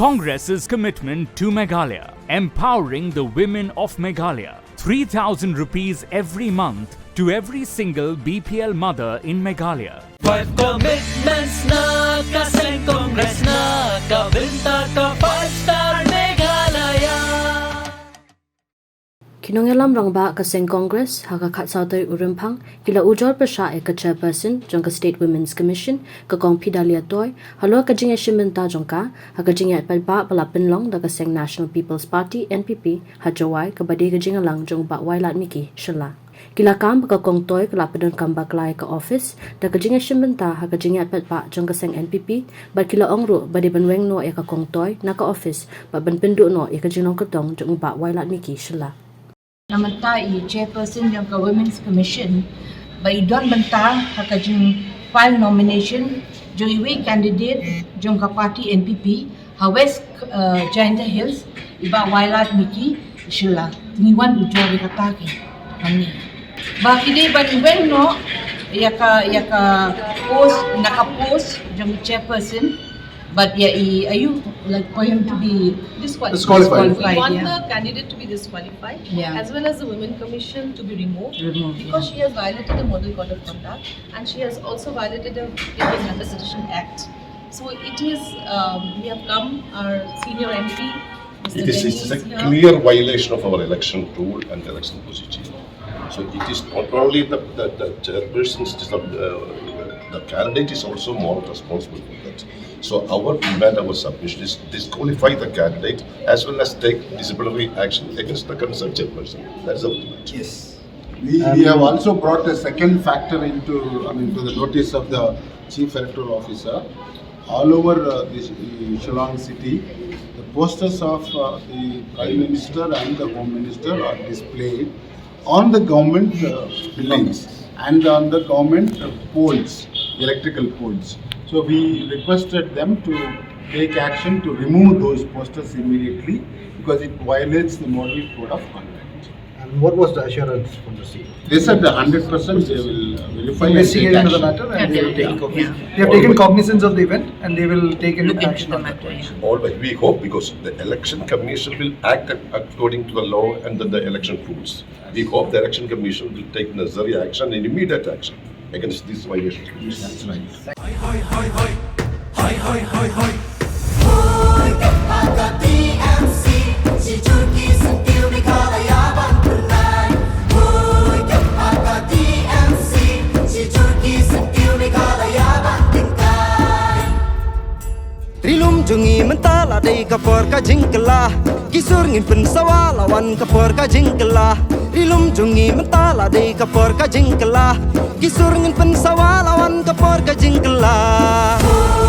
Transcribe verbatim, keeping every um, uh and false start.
Congress's commitment to Meghalaya, empowering the women of Meghalaya. Three thousand rupees every month to every single B P L mother in Meghalaya. Five commitments na ka seng Congress na ka bynta ka five star Meghalaya. Ki nongïalam rangbah ka seng Congress ha ka khatsaw tarik u Rymphang ki la ujor pyrshah ïa ka chairperson jong ka State Women's Commission, ka Kong Phedalia Toi, halor ka jingïashim bynta jong ka ha ka jingïaid paidbah ba la pynlong da ka seng National People's Party, N P P, ha Jowai, kaba dei ka jingïalang jong u Bah Wailadmiki Shylla. Ki la kam ba ka Kong Toi ka la pyndonkam bakla ïa ka office da ka jingïashim bynta ha ka jingïaid paidbah jong ka seng N P P, bad ki la ong ruh ba dei ban weng noh ïa ka Kong Toi na ka office bad ban pynduh noh ïa ka jinglong kyrtong jong u Bah Wailadmiki Shylla. Na mynta i chairperson jong ka Women's Commission ba i don bynta ha ka jing file nomination jong iwei i candidate jong ka party N P P ha West, uh, Jaintia Hills, i Bah Wailadmiki Shylla. Ngi wan ujor ïa kata ki hangne ba ki dei ban weng noh ïa ka, ïa ka post, na ka post jong chairperson. But yeah, i, are you, like, for him to be disqualified? Disqualified. We want, yeah, the candidate to be disqualified, yeah, as well as the Women Commission to be removed, removed, because, yeah, she has violated the Model Code of Conduct and she has also violated the Indian Member Suggestion Act. So it is, um, we have come, our senior M P, Mister It is, it is a Denny is here. Clear violation of our election rule and election procedure. So it is not only the, the, the chairpersons, it is the, uh, the candidate is also more responsible for that. So our demand, our submission is disqualify the candidate as well as take disciplinary action against the concerned chairperson. That's our demand. Yes. We, we have also brought a second factor into, I mean, to the notice of the Chief Electoral Officer. All over, uh, this, uh, Shillong city, the posters of, uh, the Prime Minister and the Home Minister are displayed on the government, uh, buildings and on the government, uh, poles, electrical poles. So we requested them to take action to remove those posters immediately because it violates the Model Code of Conduct. And what was the assurance from the C M? They said the hundred percent they will, uh, verify and take action. Investigate into the matter and they will take, yeah, cognizance. They have taken cognizance of the event and they will take an action on that. All, but we hope, because the Election Commission will act ac-, according to the law and then the election rules. We hope the Election Commission will take necessary action and immediate action against these violations. That's right. Hoi, hoi, hoi, hoi. Hoi, hoi, hoi, hoi. Hoi, ka T M C, shi jur ki syntiew Meghalaya ban pynlait. Hoi, ka T M C, shi jur ki syntiew Meghalaya ban pynlait. Ri lum jong ngi mynta la dei ka por ka jingkylla. Ki sur ngin pynsawa la wan ka por ka jingkylla. Ri lum jong ngi mynta la dei ka por ka jingkylla. Ki sur ngin pynsawa la wan ka por ka jingkylla.